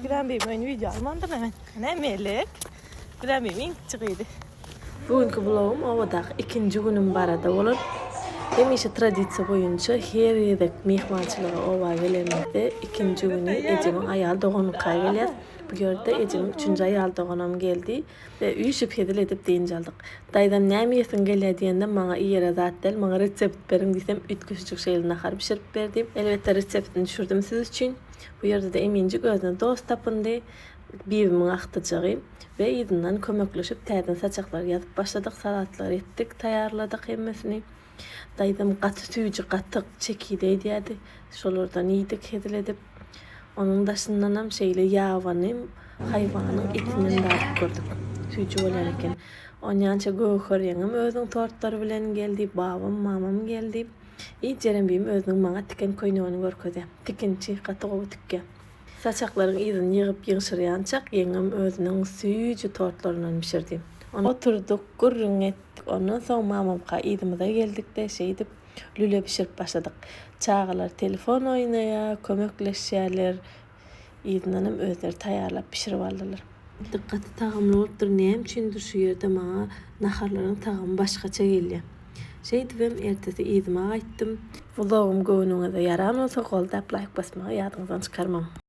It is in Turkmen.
Gülen bibim öýüni wideo almandyr men. Ene Melek. Gülen bibim iň kiçi gyzy. Bu günki vlogum obadaky ikinji günüm barada bolar. Hemişe tradisiýa boýunça her gezek myhmançylyga oba gelenimizde ikinji güni ejemiň aýal doganyňka gelýäs. Bu ýerde ejemiň üçünji aýal doganam geldi we üýşüp hezil edip dynç aldyk. Daýzam näme iýesiň gelýär diýende maňa iýere zat däl, maňa resept beriň diýsem üýtgeşijik şeýle nahar bişirip berdi. Elbetde reseptini düşürdim siz üçin. Bu ýerde-de Eminjik özüne dost tapyndy, Bibimiň agtyjagy we yzyndan kömekleşip täzeden saçaklary ýazyp başladyk, salatlary etdik, taýýarladyk hemmesini. Daýzam gaty süýji gatyk, çekide edýärdi. Şolardan iýdik hezil edip. Onuň daşyndanam şeýle ýabany haýwanyň etinden dadyp gördük. Süýji bolýan eken. Onýança Göwher ýeňňem özüniň tortlary bilen geldi, babam, mamam geldi. I Jerenbibim özüniň maňa tiken köýnegini görkezýär. Tikinçi, gaty gowy tikýär. Saçaklaryň yzyny ýygyp ýygşyrýançak ýeňňem özüniň süýji tortlaryndan bişirdi. Oturdyk, gürrüň etdik. Ondan soň mamamka yzymyza geldik-de, şeýdip, lüle bişirip başladyk. Çagalar telefon oýnaýar, kömekleşýärler. Yzyndanam özleri taýýarlap bişirip aldylar. Gaty tagamly bolupdyr, näme üçindir şu ýerde maňa naharlaryň tagamy başgaça gelýär. Şeýdibem ertesi yzyma gaýtdym. Vlogym göwnüňize ýaran bolsa goldap laýk basmagy ýadyňyzdan çykarmaň.